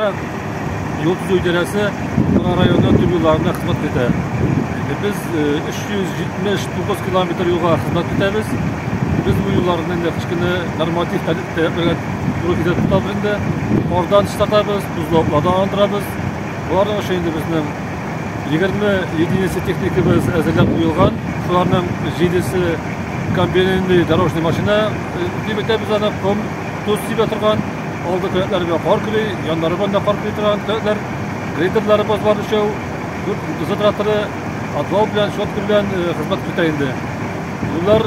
Юл төзү идарәсе Кукмара районы төп юлларында хезмәт итә. Без 379 километр юлга хезмәт итәбез. Без бу юлларны инде кыш көне норматив таләпләргә туры китереп тотабыз инде. Кардан чистартабыз, тозлаклардан арындырабыз. Боларның өчен инде безнең 20 единица техникабыз әзерләп куелган. Шуларның 7-се комбинированный дорожный машина дип әйтәбез аны, ком, тоз сибә торган, алды келәтләре белән кар көри, яннары белән дә кар көри торган келәтләр, грейдерларыбыз бар өчәү, дүрт МТЗ тракторы, отвал белән, щетка белән хезмәт көтә инде. Юллар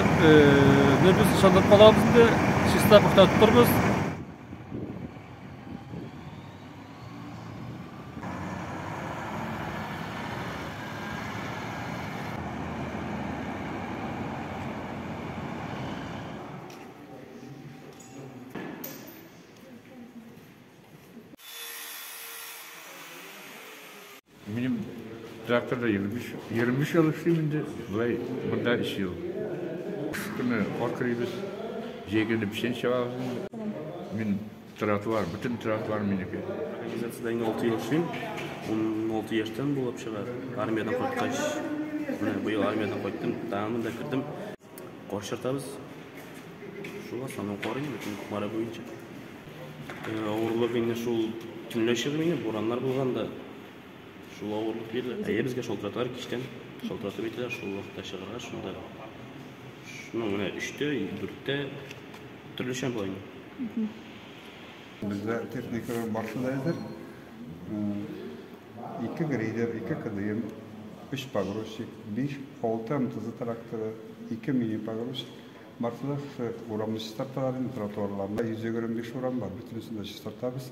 без ышандырып калабыз инде, чиста пөхтә тотырбыз. Минем тракторда 25 ел эшлим инде, болай монда 3 ел. Кыш көне кар көрибез, җәй көне печән чабабыз инде. Мин тротуар, бөтен тротуар минеке. Организациядә инде 6 ел эшлим. 16 яшьтән булып чыга. Армиядән кайткач, менә быел армиядән кайттым, тагын монда кердем. Кар чыртабыз. Шул основном кар инде, бөтен Кукмара буенча. Авырлык инде шул төнлә чыгып инде, бураннар булганда шул авырлык бирде. Әйе, безгә шалтыраталар кичтән, шалтыратып әйтәләр, шул вакытта чыгарга, шунда. Ну, менә 3-тә, 4-тә төрлечә була инде. Бездә техника барысы да әзер. 2 грейдер, 2 КДМ, 3 погрузчик, 5, 6 МТЗ тракторы, 2 мини-погрузчик. Барысы да шушы урамны чистарталар инде, тротуарларны. 125 урам бар, бөтенесен дә чистартабыз.